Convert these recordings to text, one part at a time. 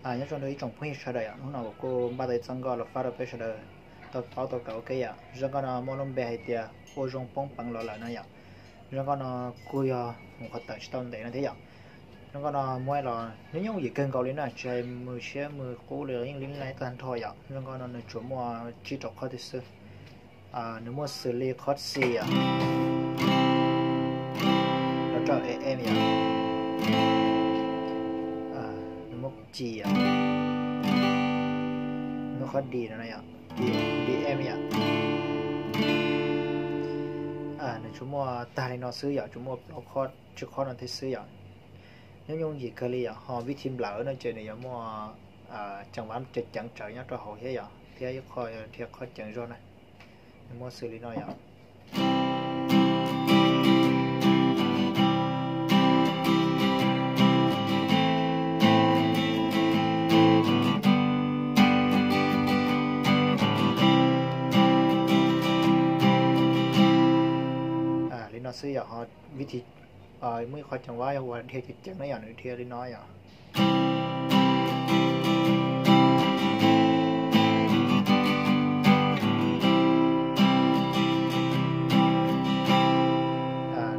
Nyob zoo rau ib tsoom phooj ywg sawv daws yom, hnub no kuv kuj npaj tau ib txoj nkauj los fab rau peb sawv daws tau paub tau kawm ua ke yom. Zaj nkauj no muaj lub npe hais tias ua zoo poob peev los lawm no yom. Zaj nkauj no kuj yog mus qhov tawm tsis tau ntev no thiab yom. Zaj nkauj no muab los hnub nyoog yim kawg nkaus li na, tsis hais mus siab mus qub li, yeej li tag nrho yom. Zaj nkauj no nws tsuas muaj tsib rau qhov twg xwb. Nws muaj xws li qhov C yom, los rau E M yom, nws muaj G yom, nws muaj qhov D no yom, D M yom. Nws tsuas muaj tag li no xwb yom, tsuas muaj plaub qhov tsib qhov no thiab xwb yom. Nyob nyooj yim kawg li yom, ho vib thib nplawm no ces nws yuav muaj ceev vab ceev tsawv nyob rau hauv thiab yom, thiab ib qho dhia qhov ceev zog na. Nws muaj xws li no yom. Li no xwb yom, ho vib thib muaj ib qho ceev vab yog uas dhia ceev ceev na yom, nws dhia li no yom.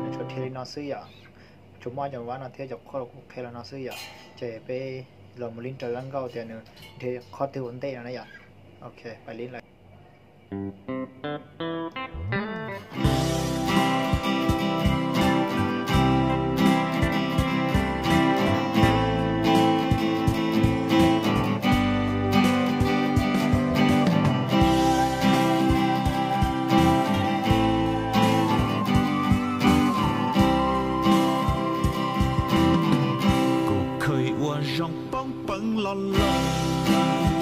Nws tsuas dhia li no xwb yom. Tsuas muaj ceev vab no thiab cov qhov kuv qhia los no xwb yom. Ces peb los mus li raws zaj nkauj tias nws dhia qhov twg ua ntej no na yom. Ok, pais li lawm. Kuv kheev ua zoo poob peev los lawm.